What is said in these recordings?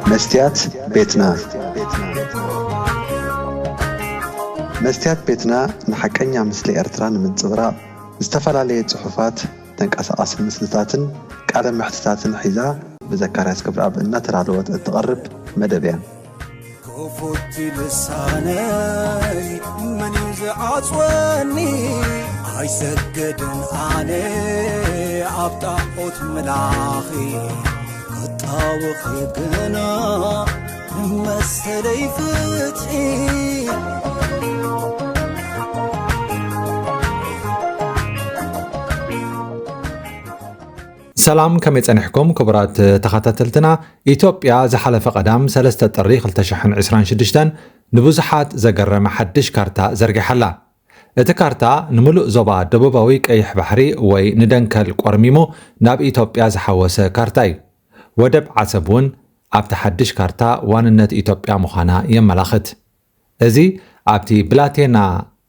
መስትያት ቤትና። መስትያት ቤትና ንሓቀኛ ምስሊ ኤርትራ ንምንጽብራቕ ዝተፈላለየ ጽሑፋት፣ ተንቀሳቓሲ ምስልታትን ቃለ መሕትታትን ሒዛ ብዘካርያስ ክብረኣብ እናተዳለወት እትቐርብ መደብ እያ። ክፉት ልሳነይ መን እዩ ዝዓጽወኒ? ኣይሰግድን ኣነ ኣብ ጣዖት ምላኺ፣ ክጣወኺ ግና ንመሰለይ ፍትሒ። ሰላም፣ ከመይ ጸኒሕኩም ክቡራት ተኸታተልትና? ኢትዮጵያ ዝሓለፈ ቀዳም ሰለስተ ጥሪ ክልተ ሽሕን ዕስራን ሽዱሽተን ንብዙሓት ዘገረመ ሓድሽ ካርታ ዘርጊሓ ኣላ። እቲ ካርታ ንምሉእ ዞባ ደቡባዊ ቀይሕ ባሕሪ ወይ ንደንከል ቆርሚሙ ናብ ኢትዮጵያ ዝሓወሰ ካርታ እዩ። ወደብ ዓሰብ እውን ኣብቲ ሓድሽ ካርታ ዋንነት ኢትዮጵያ ምዃና የመላኽት። እዚ ኣብቲ ብላቴና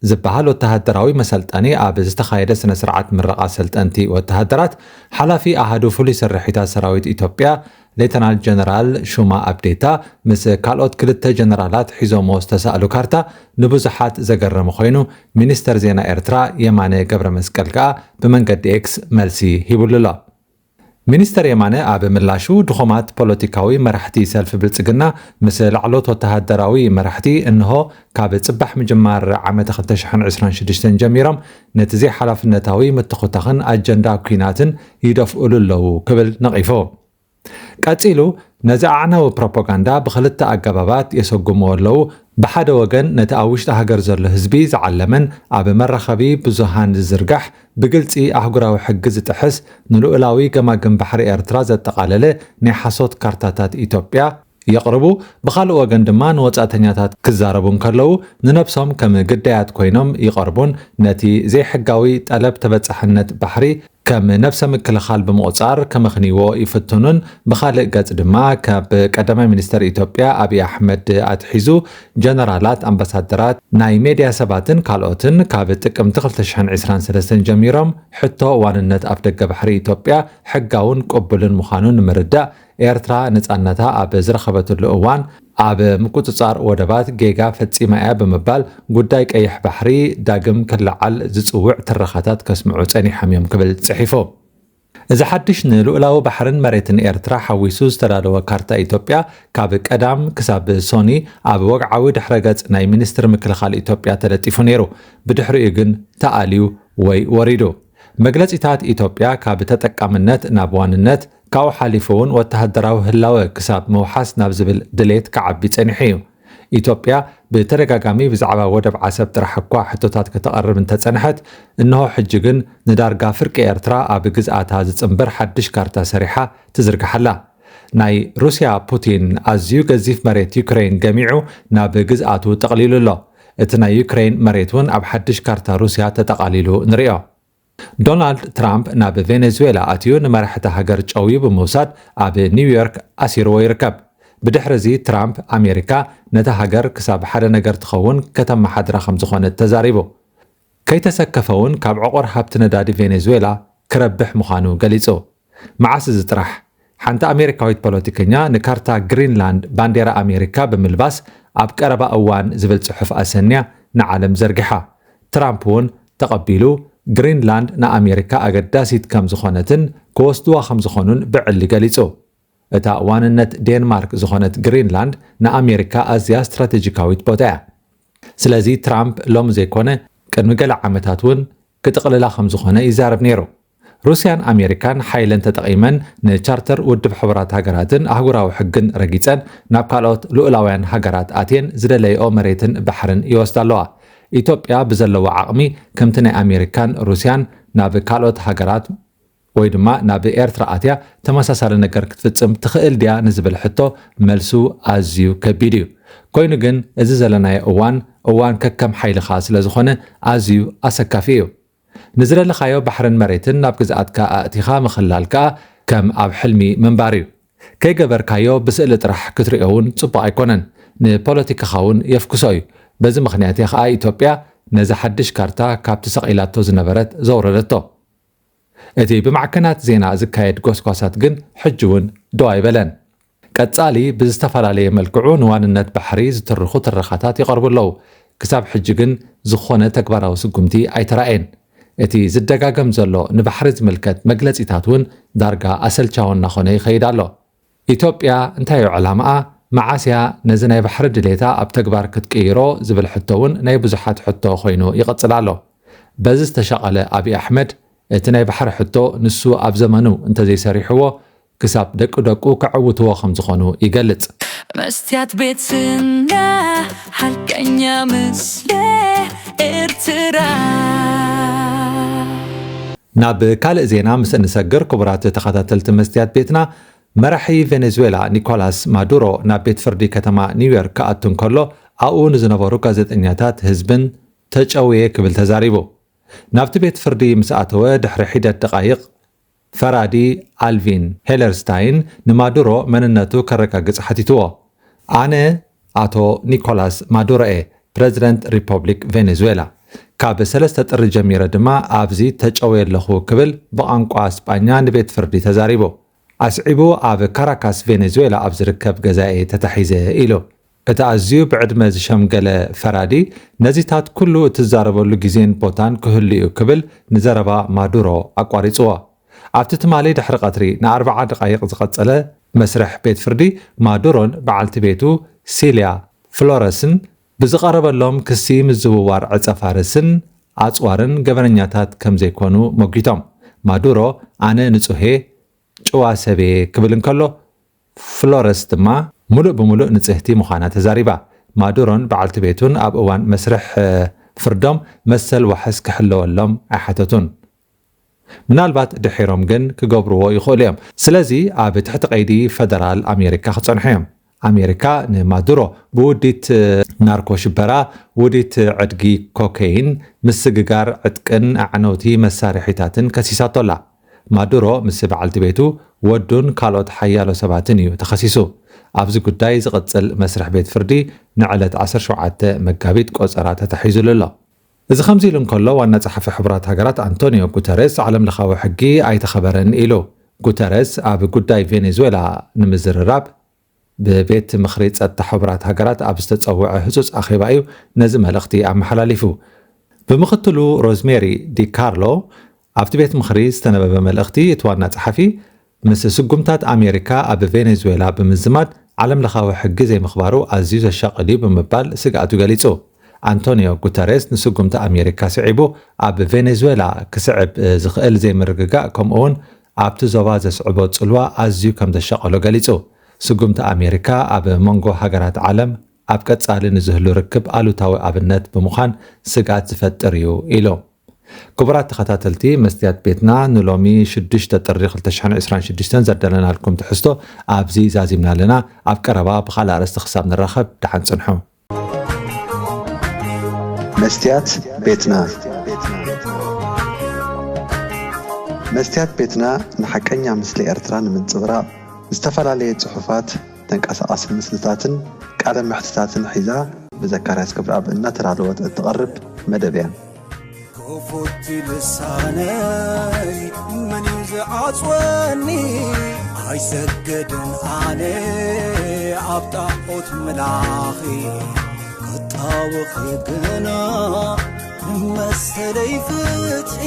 ዝበሃል ወተሃደራዊ መሰልጠኒ ኣብ ዝተኻየደ ስነ ስርዓት ምረቓ ሰልጠንቲ ወተሃደራት፣ ሓላፊ ኣሃዱ ፍሉይ ስርሒታት ሰራዊት ኢትዮጵያ ሌተናል ጀነራል ሹማ ኣብዴታ ምስ ካልኦት ክልተ ጀነራላት ሒዞሞ ዝተሳእሉ ካርታ ንብዙሓት ዘገረመ ኮይኑ፣ ሚኒስተር ዜና ኤርትራ የማነ ገብረ መስቀል ከኣ ብመንገዲ ኤክስ መልሲ ሂብሉ ኣሎ። ሚኒስተር የማነ ኣብ ምላሹ፣ ድኹማት ፖለቲካዊ መራሕቲ ሰልፊ ብልጽግና ምስ ላዕሎት ወተሃደራዊ መራሕቲ እንሆ ካብ ጽባሕ ምጅማር ዓመተ ክልተ ሽሕን ዕስራን ሽዱሽተን ጀሚሮም ነቲ ዘይሓላፍነታዊ ምትኹታኽን ኣጀንዳ ኲናትን ይደፍእሉ ኣለዉ ክብል ነቒፉ። ቀጺሉ፣ ነዚ ኣዕናዊ ፕሮፓጋንዳ ብኽልተ ኣገባባት የሰጉምዎ ኣለዉ። ብሓደ ወገን ነቲ ኣብ ውሽጢ ሃገር ዘሎ ህዝቢ ዝዓለመን ኣብ መራኸቢ ብዙሃን ዝዝርጋሕ፣ ብግልጺ ኣህጉራዊ ሕጊ ዝጥሕስ፣ ንልኡላዊ ገማግም ባሕሪ ኤርትራ ዘጠቓለለ ናይ ሓሶት ካርታታት ኢትዮጵያ የቕርቡ። ብኻልእ ወገን ድማ ንወጻእተኛታት ክዛረቡ እንከለዉ ንነብሶም ከም ግዳያት ኮይኖም ይቐርቡን ነቲ ዘይሕጋዊ ጠለብ ተበጻሕነት ባሕሪ ከም ነብሰ ምክልኻል ብምቑጻር ከመኽንይዎ ይፍትኑን፣ ብኻልእ ገጽ ድማ ካብ ቀዳማይ ሚኒስተር ኢትዮጵያ ኣብይ ኣሕመድ ኣትሒዙ ጀነራላት፣ ኣምባሳደራት፣ ናይ ሜድያ ሰባትን ካልኦትን ካብ ጥቅምቲ ክልተ ሽሕን ዕስራን ሰለስተን ጀሚሮም ሕቶ ዋንነት ኣፍደገ ባሕሪ ኢትዮጵያ ሕጋውን ቅቡልን ምዃኑ ንምርዳእ ኤርትራ ነጻነታ ኣብ ዝረኸበትሉ እዋን ኣብ ምቁጽጻር ወደባት ጌጋ ፈጺማ እያ ብምባል ጉዳይ ቀይሕ ባሕሪ ዳግም ክለዓል ዝጽውዕ ትረኻታት ከስምዑ ጸኒሖም እዮም ክብል ጽሒፉ። እዚ ሓድሽ ንልኡላዊ ባሕርን መሬትን ኤርትራ ሓዊሱ ዝተዳለወ ካርታ ኢትዮጵያ ካብ ቀዳም ክሳብ ሶኒ ኣብ ወግዓዊ ድሕረ ገጽ ናይ ሚኒስትሪ ምክልኻል ኢትዮጵያ ተለጢፉ ነይሩ። ብድሕሪኡ ግን ተኣልዩ ወይ ወሪዱ። መግለጺታት ኢትዮጵያ ካብ ተጠቃምነት ናብ ዋንነት፣ ካብኡ ሓሊፉ እውን ወተሃደራዊ ህላወ ክሳብ ምውሓስ ናብ ዝብል ድሌት ክዓቢ ጸኒሑ እዩ። ኢትዮጵያ ብተደጋጋሚ ብዛዕባ ወደብ ዓሰብ ጥራሕ እኳ ሕቶታት ከተቐርብ እንተጸንሐት፣ እንሆ ሕጂ ግን ንዳርጋ ፍርቂ ኤርትራ ኣብ ግዝኣታ ዝጽንብር ሓድሽ ካርታ ሰሪሓ ትዝርግሓላ። ናይ ሩስያ ፑቲን ኣዝዩ ገዚፍ መሬት ዩክሬን ገሚዑ ናብ ግዝኣቱ ጠቕሊሉ ኣሎ። እቲ ናይ ዩክሬን መሬት እውን ኣብ ሓድሽ ካርታ ሩስያ ተጠቓሊሉ ንሪኦ። ዶናልድ ትራምፕ ናብ ቬኔዙዌላ ኣትዩ ንመራሕቲ ሃገር ጨውዩ ብምውሳድ ኣብ ኒውዮርክ ኣሲርዎ ይርከብ። ብድሕሪ እዚ ትራምፕ ኣሜሪካ ነታ ሃገር ክሳብ ሓደ ነገር ትኸውን ከተመሓድራ ከም ዝኾነት ተዛሪቡ። ከይተሰከፈ እውን ካብ ዕቑር ሃብቲ ነዳዲ ቬኔዙዌላ ክረብሕ ምዃኑ ገሊጹ። መዓስ እዚ ጥራሕ? ሓንቲ ኣሜሪካዊት ፖለቲከኛ ንካርታ ግሪንላንድ ባንዴራ ኣሜሪካ ብምልባስ ኣብ ቀረባ እዋን ዝብል ጽሑፍ ኣሰንያ ንዓለም ዘርጊሓ። ትራምፕ እውን ተቐቢሉ ግሪንላንድ ንኣሜሪካ ኣገዳሲት ከም ዝኾነትን ክወስድዋ ከም ዝኾኑን ብዕሊ ገሊጹ። እታ ዋንነት ዴንማርክ ዝኾነት ግሪንላንድ ንኣሜሪካ ኣዝያ ስትራቴጂካዊት ቦታ እያ። ስለዚ ትራምፕ ሎሚ ዘይኮነ ቅድሚ ገለ ዓመታት እውን ክጥቕልላ ከም ዝኾነ ይዛረብ ነይሩ። ሩስያን ኣሜሪካን ሓይለን ተጠቒመን ንቻርተር ውድብ ሕቡራት ሃገራትን ኣህጉራዊ ሕግን ረጊጸን ናብ ካልኦት ልኡላውያን ሃገራት ኣትየን ዝደለይኦ መሬትን ባሕርን ይወስዳ ኣለዋ። ኢትዮጵያ ብዘለዋ ዓቕሚ ከምቲ ናይ ኣሜሪካን ሩስያን ናብ ካልኦት ሃገራት ወይ ድማ ናብ ኤርትራ ኣትያ ተመሳሳሊ ነገር ክትፍጽም ትኽእል ድያ ንዝብል ሕቶ መልሱ ኣዝዩ ከቢድ እዩ። ኮይኑ ግን እዚ ዘለናዮ እዋን፣ እዋን ከከም ሓይልኻ ስለ ዝኾነ ኣዝዩ ኣሰካፊ እዩ። ንዝደለኻዮ ባሕርን መሬትን ናብ ግዝኣትካ ኣእቲኻ ምኽላል ከኣ ከም ኣብ ሕልሚ ምንባር እዩ። ከይገበርካዮ ብስእሊ ጥራሕ ክትሪኦ እውን ጽቡቕ ኣይኮነን። ንፖለቲካኻ እውን የፍክሶ እዩ። በዚ ምኽንያት እያ ከኣ ኢትዮጵያ ነዚ ሓድሽ ካርታ ካብቲ ሰቒላቶ ዝነበረት ዘውረደቶ። እቲ ብማዕከናት ዜና ዝካየድ ጎስጓሳት ግን ሕጂ እውን ደው ኣይበለን። ቀጻሊ ብዝተፈላለየ መልክዑ ንዋንነት ባሕሪ ዝትርኹ ትረኻታት ይቐርቡ ኣለዉ። ክሳብ ሕጂ ግን ዝኾነ ተግባራዊ ስጉምቲ ኣይተራእየን። እቲ ዝደጋገም ዘሎ ንባሕሪ ዝምልከት መግለጺታት እውን ዳርጋ ኣሰልቻዊ እናኾነ ይኸይድ ኣሎ። ኢትዮጵያ እንታይ እዩ ዕላማኣ? መዓስ እያ ነዚ ናይ ባሕሪ ድሌታ ኣብ ተግባር ክትቅይሮ ዝብል ሕቶ እውን ናይ ብዙሓት ሕቶ ኮይኑ ይቕጽል ኣሎ። በዚ ዝተሻቐለ ኣብይ ኣሕመድ፣ እቲ ናይ ባሕሪ ሕቶ ንሱ ኣብ ዘመኑ እንተዘይሰሪሕዎ ክሳብ ደቂ ደቁ ከዕውትዎ ከም ዝኾኑ ይገልጽ። መስትያት ቤትና ሓቀኛ ምስለ ኤርትራ። ናብ ካልእ ዜና ምስ እንሰግር፣ ክቡራት ተኸታተልቲ መስትያት ቤትና፣ መራሒ ቬኔዙዌላ ኒኮላስ ማዱሮ ናብ ቤት ፍርዲ ከተማ ኒውዮርክ ክኣቱ እንከሎ፣ ኣብኡ ንዝነበሩ ጋዜጠኛታት ህዝብን ተጨውየ ክብል ተዛሪቡ። ናብቲ ቤት ፍርዲ ምስ ኣተወ ድሕሪ ሒደት ደቓይቕ፣ ፈራዲ ኣልቪን ሄለርስታይን ንማዱሮ መንነቱ ከረጋግጽ ሓቲትዎ። ኣነ ኣቶ ኒኮላስ ማዱሮ እየ፣ ፕረዚደንት ሪፐብሊክ ቬኔዙዌላ። ካብ ሰለስተ ጥሪ ጀሚረ ድማ ኣብዚ ተጨውየ ኣለኹ ክብል ብቋንቋ ስጳኛ ንቤት ፍርዲ ተዛሪቡ። ኣስዒቡ ኣብ ካራካስ ቬኔዙዌላ ኣብ ዝርከብ ገዛኤ ተታሒዘ ኢሉ። እቲ ኣዝዩ ብዕድመ ዝሸምገለ ፈራዲ ነዚታት ኩሉ እትዛረበሉ ግዜን ቦታን ክህሉ እዩ ክብል ንዘረባ ማዱሮ ኣቋሪጽዎ። ኣብቲ ትማሊ ድሕሪ ቀትሪ ንኣርብዓ ደቓይቕ ዝቐጸለ መስርሕ ቤት ፍርዲ፣ ማዱሮን በዓልቲ ቤቱ ሲልያ ፍሎረስን ብዝቐረበሎም ክሲ ምዝውዋር ዕጸ ፋርስን ኣጽዋርን ገበነኛታት ከም ዘይኮኑ ሞጊቶም። ማዱሮ ኣነ ንጹህ እየ፣ ጭዋ ሰብ እየ ክብል እንከሎ፣ ፍሎረስ ድማ ምሉእ ብምሉእ ንጽህቲ ምዃና ተዛሪባ። ማዱሮን በዓልቲ ቤቱን ኣብ እዋን መስርሕ፣ እ፣ ፍርዶም መሰል ዋሕስ ክሕለወሎም ኣይሓተቱን። ምናልባት ድሒሮም ግን ክገብርዎ ይኽእሉ እዮም። ስለዚ ኣብ ትሕቲ ቀይዲ ፈደራል ኣሜሪካ ክጸንሑ እዮም። ኣሜሪካ ንማዱሮ ብውዲት ናርኮ ሽበራ፣ ውዲት ዕድጊ ኮኬይን፣ ምስግጋር ዕጥቅን ኣዕነውቲ መሳርሒታትን ከሲሳቶ ኣላ። ማዱሮ ምስ በዓልቲ ቤቱ፣ ወዱን ካልኦት ሓያሎ ሰባትን እዩ ተኸሲሱ። ኣብዚ ጉዳይ ዝቕጽል መስርሕ ቤት ፍርዲ ንዕለት ዓሰርተ ሸውዓተ መጋቢት ቆጸራ ተታሒዙሉ ኣሎ። እዚ ከምዚ ኢሉ እንከሎ፣ ዋና ጸሓፊ ሕቡራት ሃገራት ኣንቶኒዮ ጉተሬስ ዓለም ለኻዊ ሕጊ ኣይተኸበረን ኢሉ። ጉተሬስ ኣብ ጉዳይ ቬኔዙዌላ ንምዝርራብ ብቤት ምኽሪ ጸጥታ ሕቡራት ሃገራት ኣብ ዝተጸውዐ ህጹጽ ኣኼባ እዩ ነዚ መልእኽቲ ኣመሓላሊፉ። ብምኽትሉ ሮዝሜሪ ዲካርሎ ኣብቲ ቤት ምኽሪ ዝተነበበ መልእኽቲ፣ እቲ ዋና ጸሓፊ ምስ ስጉምታት ኣሜሪካ ኣብ ቬኔዙዌላ ብምዝማድ ዓለም ለኻዊ ሕጊ ዘይምኽባሩ ኣዝዩ ዘሻቕል እዩ ብምባል ስግኣቱ ገሊጹ። ኣንቶኒዮ ጉተሬስ ንስጉምቲ ኣሜሪካ ስዒቡ ኣብ ቬኔዙዌላ ክስዕብ ዝኽእል ዘይምርግጋእ፣ ከምኡውን ኣብቲ ዞባ ዘስዕቦ ጽልዋ ኣዝዩ ከም ዘሻቐሎ ገሊጹ። ስጉምቲ ኣሜሪካ ኣብ መንጎ ሃገራት ዓለም ኣብ ቀጻሊ ንዝህሉ ርክብ ኣሉታዊ ኣብነት ብምዃን ስግኣት ዝፈጥር እዩ ኢሉ። ክቡራት ተኸታተልቲ መስትያት ቤትና፣ ንሎሚ ሽዱሽተ ጥሪ ክልተ ሽሕን ዕስራን ሽዱሽተን ዘዳለናልኩም ትሕዝቶ ኣብዚ ዛዚምና ኣለና። ኣብ ቀረባ ብኻልእ ኣርእስቲ ክሳብ ንራኸብ ደሓን ጽንሑ። መስትያት ቤትና። መስትያት ቤትና ንሓቀኛ ምስሊ ኤርትራ ንምንጽብራቕ ዝተፈላለየ ጽሑፋት፣ ተንቀሳቓሲ ምስልታትን ቃለ መሕትታትን ሒዛ ብዘካርያስ ክብረኣብ እናተዳለወት እትቐርብ መደብ እያ። ክፉት ልሳነይ መን እዩ ዝዓጽወኒ? ኣይሰግድን ኣነ ኣብ ጣዖት ምላኺ፣ ክጣወኺ ግና ንመሰለይ ፍትሒ።